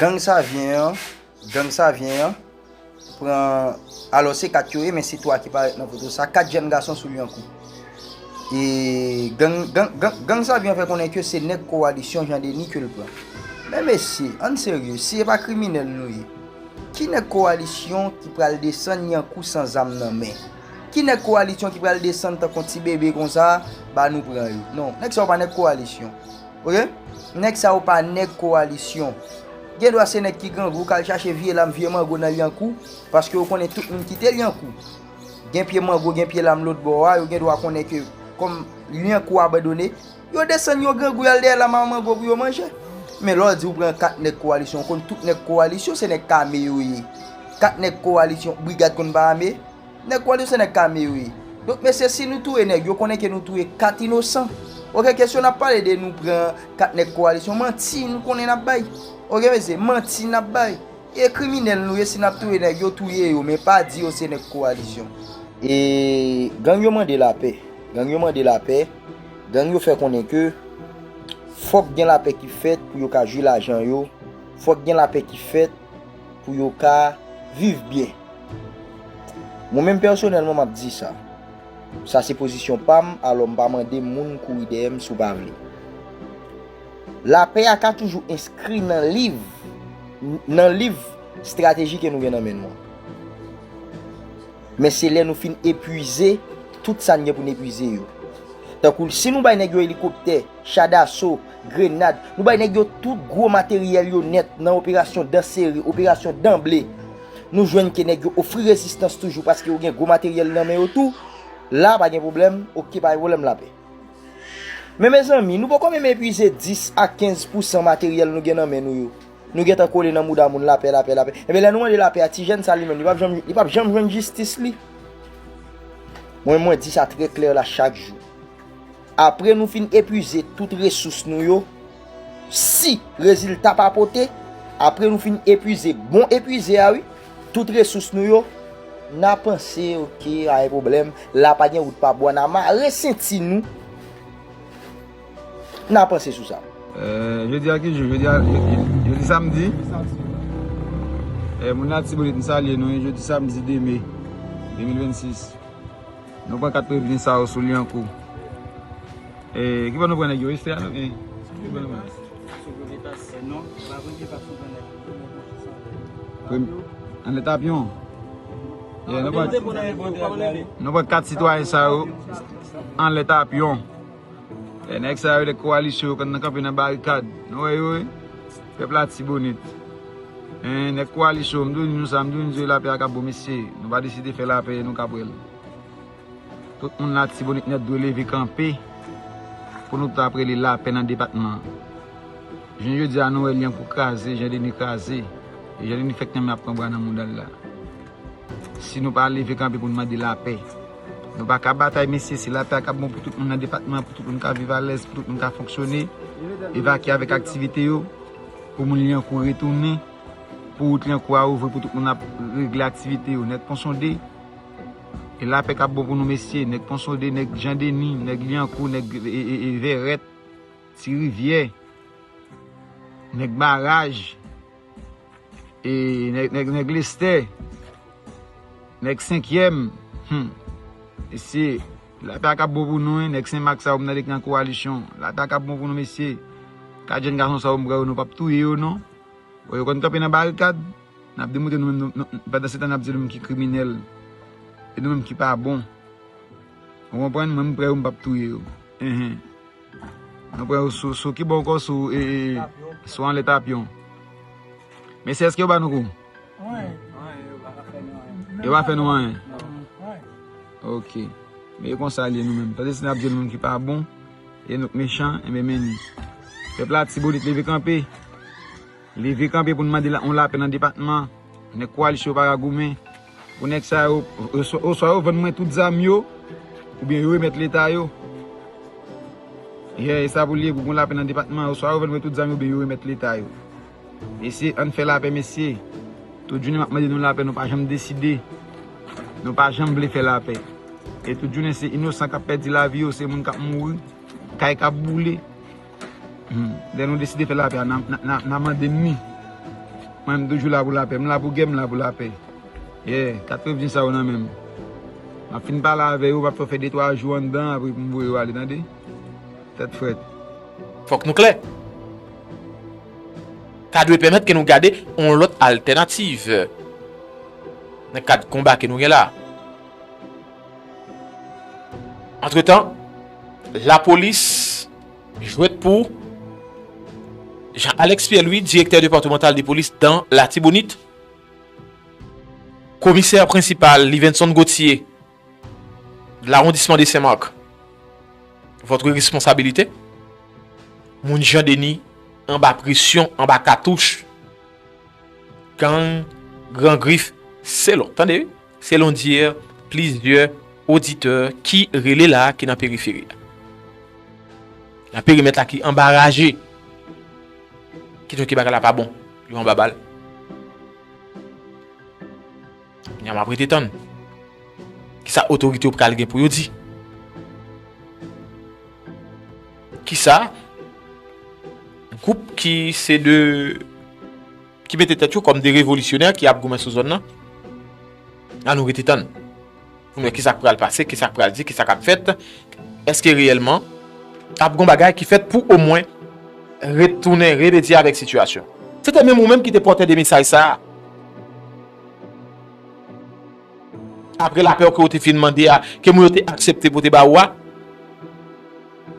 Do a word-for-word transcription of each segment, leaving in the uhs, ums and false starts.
Gang Savyen an, gang Savyen an pran, alò se kat yo ye, men se twa ki parèt nan foto sa, kat jèn gason sou Lyankou. E gang, gang, gang, gang Savyen an fè konnen ke se nèg kowalisyon Jan Deni ke l pran. Men mesye, ann serye, si se pa kriminèl nou ye, ki nèg kowalisyon ki pral desann Lyankou san zam nan men? Ki nèg kowalisyon ki pral desann tankou ti bebe konsa, ba nou pran yo? Non, nèg sa yo pa nèg kowalisyon. Oke? Nèg sa yo pa nèg kowalisyon. Gen dwa se nèg ki grangou k al chache vye lam, vye mango nan Lyankou, paske yo konnen tout moun kite Lyankou. Gen pye mango, gen pye lam lòt bò a, yo gen dwa konnen ke kòm Lyankou abandone, yo desann yo grangou y al dèyè lam a mango pou yo manje. Men lè w di w pran kat nèg kowalisyon, w konn tout nèg kowalisyon se nèg k ame yo ye. Kat nèg kowalisyon, brigad konn pa ame. Nèg kowalisyon se nèg k ame yo ye. Donk mesye, si nou touye nèg, yo konnen ke nou touye kat inosan. Oke, kesyon n ap pale de nou pran kat nèg kowalisyon, manti nou konnen n ap bay. Oke mesye, manti n ap bay. E kriminèl nou ye, si n ap touye nèg, yo touye yo, men pa di yo se nèg kowalisyon. E gang yo mande lapè. Gang yo mande lapè. Gang yo fè konnen ke fòk gen lapè ki fèt pou yo ka jwi lajan yo. Fòk gen lapè ki fèt pou yo ka viv byen. Mwen menm pèsonèlman, m ap di sa. Sa se pozisyon pa m, alò m pa mande moun kouri dèyè m si w pa vle. Lapè a ka toujou enskri nan liv, nan liv estrateji ke nou gen nan men nou an. Men se lè nou fin epuize tout sa n gen pou n epuize yo. Tankou si nou bay nèg yo elikoptè, cha daso, grenad, nou bay nèg yo tout gwo materyèl yo nèt nan operasyon dan sere, operasyon dan ble. Nou jwenn ke nèg yo ofri rezistans toujou paske yo gen gwo materyèl nan men yo tou. La pa gen pwoblèm, oke, pa gen pwoblèm, lapè. Men mezanmi, nou poko menm epuize dis a kenz pousan materyèl nou gen nan men nou yo. Nou gentan kole nan mouda moun, lapè, lapè, lapè. Enben lè nou mande lapè a, ti jèn sa li menm, li p ap janm, li p ap janm jwenn jistis li. Mwen, mwen di sa trè klè la chak jou. Apre nou fin epuize tout resous nou yo, si rezilta pa pote, apre nou fin epuize, bon epuize a wi, tout resous nou yo, n a panse, oke, pa gen pwoblèm, la pa gen wout pa bwa, n a mare senti nou, n a panse sou sa. Euh, jodi a ki jou? Jodi a, je- je- jodi samdi. Eh, moun Latibonit, m salye nou, jodi samdi de me de mil vennsis. Nou pran kat prevni sa yo sou Lyankou. E, ki bò nou pran nèg yo? Estè a nou gen? Ki bò nou pran? Prem- Anlè Tapyon. Yeah, nou pran, nou pran kat sitwayen sa yo anlè Tapyon. E nèg sa yo, nèg kowalisyon yo, konn nan kanpe nan barikad. Nou wè yo, wi. Pèp Latibonit. En, nèg kowalisyon, m di nou sa, m di nou lapè a k ap bon, mesye. Nou pa deside fè lapè, nou k ap wè l. Tout moun Latibonit nèt dwe leve kanpe pou nou tout ap rele lapè nan depatman an. Jounen jodi a, nou wè Lyankou kraze, Jan Deni kraze. E Jan Deni fèk nan men ap pran bwa nan mouda l la. Si nou pa leve kanpe pou n mande lapè, nou pa ka batay, mesye. Se lapè a k ap bon pou tout moun nan depatman an, pou tout moun ka viv alèz, pou tout moun ka fonksyone, evakye avèk aktivite yo, pou moun Lyankou retounen, pou wout Lyankou a ouvri, pou tout moun ap regle aktivite yo. Nèg Pon Sonde, e lapè k ap bon pou nou, mesye. Nèg Pon Sonde, nèg Jan Deni, nèg Lyankou, nèg, e, e, e, Vèrèt, Ti Rivyè, nèg Baraj, e nèg, nèg, nèg Lestè, nèg Senkyèm. Hmm. Mesye, lapè a k ap bon pou nou, wi. Nèg Senmak sa yo, m tande k nan kowalisyon. Lapè a k ap bon pou nou, mesye. Kat jèn gason sa yo, m kwè yo, nou p ap touye yo, non. Bon, yo konn kanpe nan barikad. N ap demontre nou menm, nou, nou, pandan se tan n ap di nou menm ki kriminèl. E nou menm ki pa bon. Ou konprann? Mwen, m prè yo, m p ap touye yo. Enhen. Nou pran yo sou, sou ki bò ankò? Sou, e, e, sou anlè Tapyon. Mesye, èske yo ba nou kou? Yo pa fè nou anyen. Ok. Men e konsa l ye nou menm. Tande si n ap di nou menm ki pa bon, e nou k mechan, enben men ni. Pèp Latibonit, leve kanpe. Leve kanpe pou n mande la, yon lapè nan depatman an. Nèg kowalisyon yo pa ka goumen. Pou nèg sa yo, oswa, oswa yo vann mwen tout zam yo, oubyen yo remèt leta yo. Yeah, e sa pou l ye, pou gon lapè nan depatman an, oswa yo vann mwen tout zam yo, oubyen yo remèt leta yo. Mesye, ann fè lapè, mesye. Tout jounen m ap mande nou lapè, nou pa janm deside. Nou pa janm vle fè lapè. E tout jounen se inosan k ap pèdi lavi yo, se moun k ap mouri, kay k ap boule. Hmm. Lè nou deside fè lapè a, n a, n a, n a, n a mande m li. Mwen, m toujou la pou lapè. M la pou gè, m la pou lapè. Yeah, kat revni sa yo nan men m. M ap fin pale avè yo, m ap fè, fè de twa jou anndan, apre pou m voye yo ale, tande? Tèt frèt. Fòk nou klè. Sa dwe pèmèt ke nou gade yon lòt altènativ nan kad konba ke nou gen la. Antretan, lapolis jwèt pou Jean Alex Pierre Louis, direktè depatmantal de polis dan Latibonit, komisè prensipal Livenson Gauthier, de l'arrondissement de Saint-Marc, votre responsabilité, moun Jan Deni anba presyon, anba katouch, gang Gran Grif, selon, tande wi, selon dyè plizyè oditè ki rele la, ki nan periferi a. Nan perimèt la ki anba raje. Ki donk bagay la pa bon. Yo anba bal. Kounye a m ap rete tann. Kisa otorite yo pral gen pou yo di? Kisa gwoup ki se de, ki mete tèt yo kòm de revolisyonè ki ap goumen sou zòn nan? An nou rete tann. Pou n wè kisa k pral pase, kisa k pral di, kisa k ap fèt. Èske reyèlman ap gon bagay ki fèt pou omwen retounen remedye avèk sitiyasyon? Se te menm ou menm ki te pòtè de mesaj sa a. Apre lapè ke w te fin mande a, ke moun yo te aksepte pote ba ou a,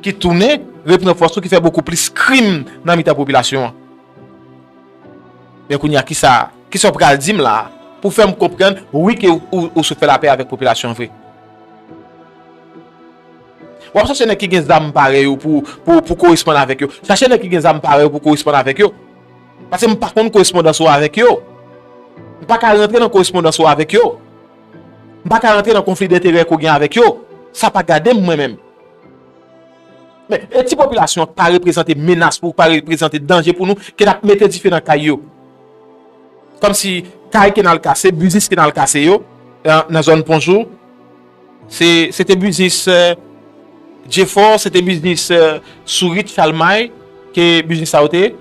ki tounen reprann fòs ou, ki fè bokou plis krim nan mitan popilasyon an. Men kounye a, kisa, kisa w pral di m la a pou fè m konprann, wi, ke ou, ou, ou sot fè lapè avèk popilasyon an vre? W ap chache nèg ki gen zam parèy ou pou, pou, pou koresponn avèk yo. Chache nèg ki gen zam parèy ou pou koresponn avèk yo. Paske m pa konn korespondans ou avèk yo. M pa ka rantre nan korespondans ou avèk yo. M pa ka rantre nan konfli denterè ke w gen avèk yo. Sa pa gade m, mwen menm. Men, e ti popilasyon an pa reprezante menas pou, pa reprezante danje pou nou, ke n ap mete dife nan kay yo. Kòmsi kay ke n al kase, biznis ke n al kase yo, nan, nan zòn Ponjou, se, se te biznis, eh, Jefò, se te biznis, eh, Sourit, Chalmay, ke biznis sa yo te ye.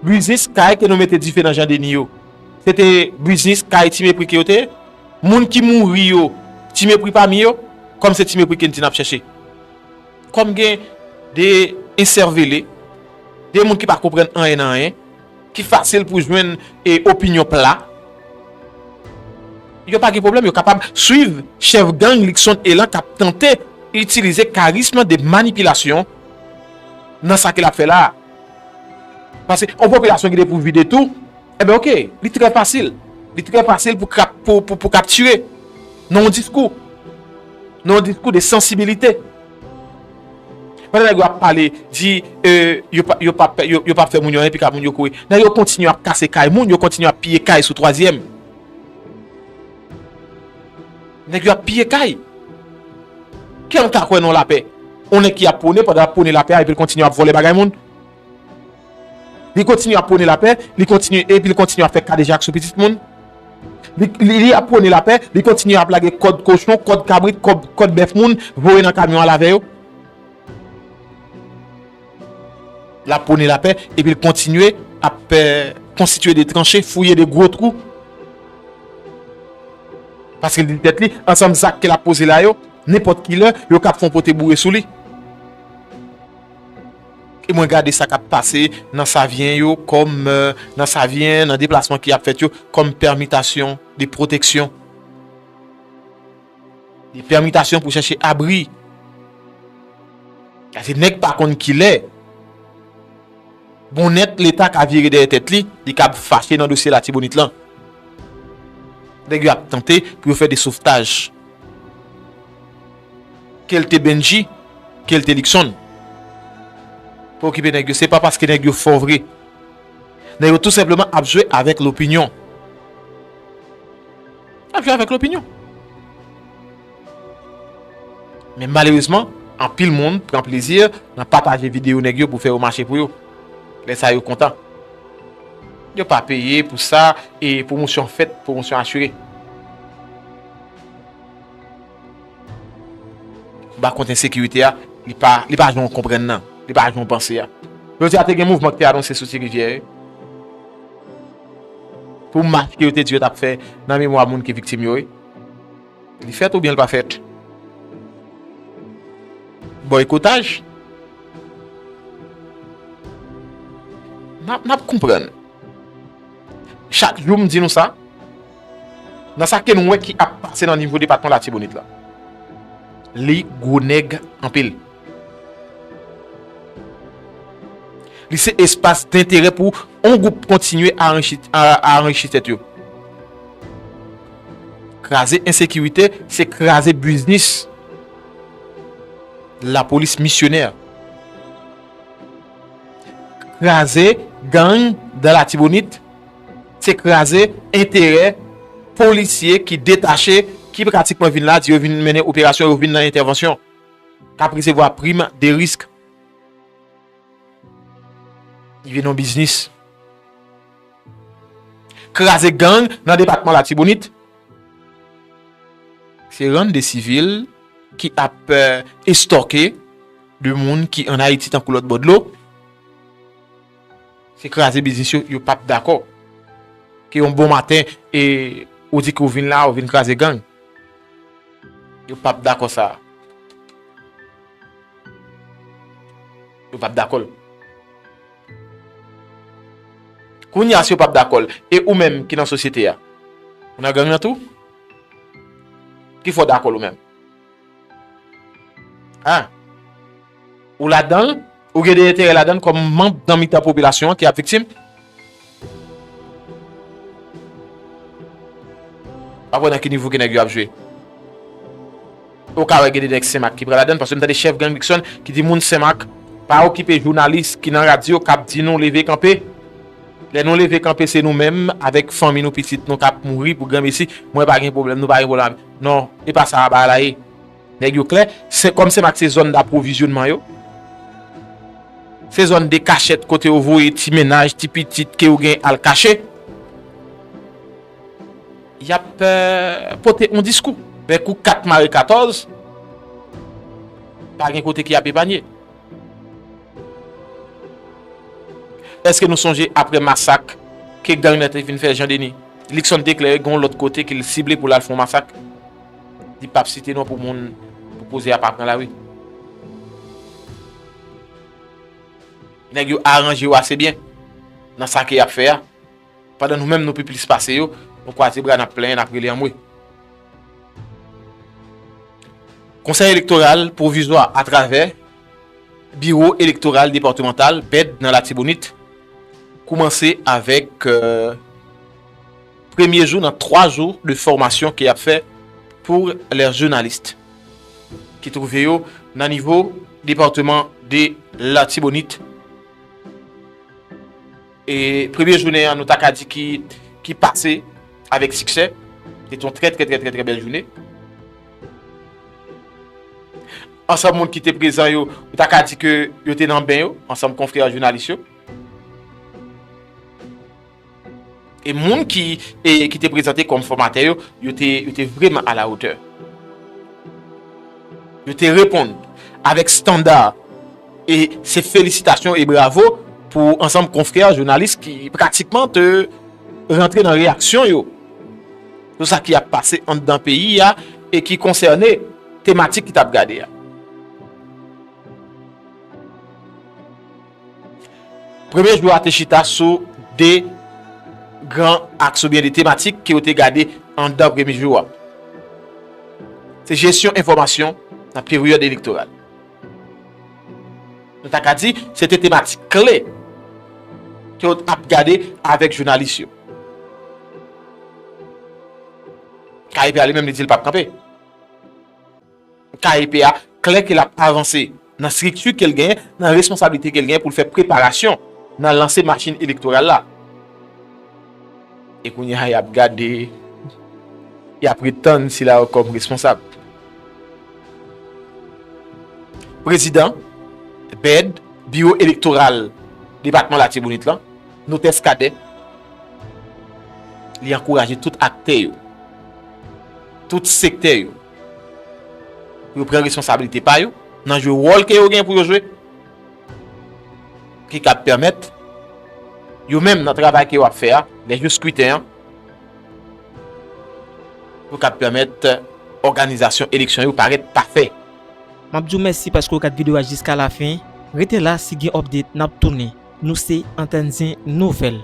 Biznis kay ke nou mete dife nan Jan Deni yo. Se te biznis kay Ti Mepri ke yo te ye. Moun ki mouri yo, Ti Mepri pami yo, kòm se Ti Mepri ke n di n ap chèche. Kòm gen de ensèvele, de moun ki pa konprann anyen nan anyen, ki fasil pou jwenn, e, opinyon pla, yo pa gen pwoblèm, yo kapab swiv chèf gang Luckson Elan k ap tante itilize karism de manipilasyon nan sa ke l ap fè la a. Paske yon popilasyon ki depourvi de tou, enben, oke, li trè fasil. Li trè fasil pou kap-, pou, pou, pou kaptire nan yon diskou. Nan yon diskou de sansibilite. Pandan nèg yo ap pale, di, eh, yo pa, yo pa, yo, yo pa fè moun yo anyen, pika moun yo kouri. Nèg yo kontinye ap kase kay moun, yo kontinye ap piye kay sou twazyèm. Nèg yo ap piye kay. Kè an ka kwè nan lapè? On nèg ki ap pwone, pandan l ap pwone lapè a, epi l kontinye ap vòlè bagay moun. Li kontinye ap pwone lapè, li kontinye, epi li kontinye ap fè kadejak sou pitit moun. Li, li, li ap pwone lapè, li kontinye ap lage kòd kochon, kòd kabrit, kòd, kòd bèf moun, voye nan kamyon al avè yo. L ap pwone lapè, epi l kontinye ap, eh, konstitye de tranche, fouye de gwo twou. Paske li di tèt li, ansanm zak ke l ap poze la yo, nenpòt ki lè, yo kab fè yon pote boure sou li. E mwen gade sa k ap pase nan Savyen yo kòm, eh, nan Savyen, nan deplasman ki ap fèt yo, kòm pèmitasyon de pwoteksyon. De pèmitasyon pou chèche abri. Paske nèg pa konn kilè. Bonnèt Leta ka vire dèyè tèt li, li kab fache nan dosye Latibonit lan. Nèg yo ap tante pou yo fè de sovtaj. Ke l te Bendji, ke l te Luckson. Pa okipe nèg yo, se pa paske nèg yo fò vre. Nèg yo tou senpleman ap jwe avèk lopinyon. Ap jwe avèk lopinyon. Men malerezman, anpil moun pran plezi nan pataje videyo nèg yo pou fè yo mache pou yo. Lè sa yo kontan. Yo pa peye pou sa, e pwomosyon fèt, pwomosyon asire. Konba kont ensekirite a, li pa, li pa jan w konprann nan, li pa jan w panse a. Jodi a te gen mouvman ki te anonse sou Ti Rivyè, wi. pou mach ke yo te di yo t ap fè nan memwa moun ki viktim yo, wi. Li fèt oubyen l pa fèt? Bòykotaj? N ap, n ap konprann. Chak jou m di nou sa, nan sa ke nou wè ki ap pase nan nivo depatman Latibonit la. Li gwo nèg anpil. Li se espas denterè pou yon gwoup kontinye a anrichi, a, a anrichi tèt yo. Kraze ensekirite, se kraze biznis lapolis misyonè. Kraze gang dan Latibonit, se kraze enterè polisye ki detache, ki pratikman vin la, di yo vin mennen operasyon, yo vin nan entèvansyon, k ap resevwa prim de risk. Li vin yon biznis. Kraze gang nan depatman Latibonit, se rann de sivil ki ap, eh, estòke de moun ki ann Ayiti tankou lòt bò dlo. Se kraze biznis yo, yo p ap dakò. Ke yon bon maten, e ou di ke w vin la, ou vin kraze gang. Yo p ap dakò sa. Yo p ap dakò l. Kounye a, si yo p ap dakò l, e ou menm ki nan sosyete a, ou nan gang nan tou? Ki fè w dakò l ou menm? Hein? Ou ladan l? Ou gen de enterè ladan l kòm manm nan mitan popilasyon an ki ap viktim? W ap wè nan ki nivo ke nèg yo ap jwe. Ou ka wè gen de nèg Senmak ki pran ladan l, paske m tande chèf gang Luckson ki di moun Senmak pa okipe jounalis ki nan radyo k ap di nou leve kanpe. Lè nou leve kanpe, se nou menm avèk fanmi nou, pitit nou k ap mouri pou granmesi. Mwen pa gen pwoblèm, nou pa gen pwoblèm. Non, e pa sa bagay la ye. Nèg yo klè, se kòm Senmak se zòn daprovizyonman yo. Se zòn de kachèt kote yo voye ti mennaj, ti pitit ke yo gen al kache. Y ap, eh, pote yon diskou. Men kou kat mare katòz, pa gen kote ki ap epanye. Èske nou sonje apre masak ke gang nan te vin fè Jan Deni? Luckson te klè gen yon lòt kote ke l sible pou l al fè yon masak. Li p ap site non pou moun, pou koze a pa pran lari. Nèg yo aranje yo ase byen nan sa ke y ap fè a. Pandan nou menm nou pi plis pase yo, nou kwaze bra, n ap plenyen, n ap rele anmwe. Konsèy elektoral pwovizwa atravè Biwo Elektoral Depatmantal, bed, nan Latibonit, koumanse avèk, euh, premye jou nan twa jou de fòmasyon ke y ap fè pou lè jounalis ki twouve yo nan nivo depatman de Latibonit. E premye jounen an, nou ta ka di ki, ki pase avèk siksè. Se te yon trè, trè, trè, trè, trè bèl jounen. Ansanm moun ki te prezan yo, nou ta ka di ke yo te nan ben yo, ansanm konfrè jounalis yo. E moun ki, e, ki te prezante kòm fòmatè yo, yo te, yo te vrèman alawotè. Yo te reponn avèk estanda. E se felisitasyon e bravo pou ansanm konfrè jounalis ki pratikman te rantre nan reyaksyon yo sou sa ki ap pase anndan peyi a e ki konsène tematik ki t ap gade a. Premye jou a te chita sou de gran aks oubyen de tematik ke yo te gade anndan premye jou a. Se jesyon enfòmasyon nan peryòd elektoral. Nou ta ka di, se te tematik kle ke yo t ap gade avèk jounalis yo. K E P a li menm, li di l p ap kanpe. K E P a klè ke l ap avanse nan estrikti ke l genyen, nan responsablite ke l genyen pou l fè preparasyon nan lanse machin elektoral la. E kounye a, y ap gade, y ap ret tann sila yo kòm responsab. Prezidan, bed, biwo elektoral depatman Latibonit lan, Notès Kadè, li ankouraje tout aktè yo, tout sektè yo, pou yo pran responsablite pa yo, nan jwe wòl ke yo gen pou yo jwe, ki kab pèmèt yo menm nan travay ke yo ap fè a, lè jou skriten an, pou kab pèmèt òganizasyon eleksyon yo parèt pafè. M ap di w mèsi paske w gad videyo a jiska lafen. Rete la, si gen update, n ap tounen. Nou se Antèn Zen Nouvèl.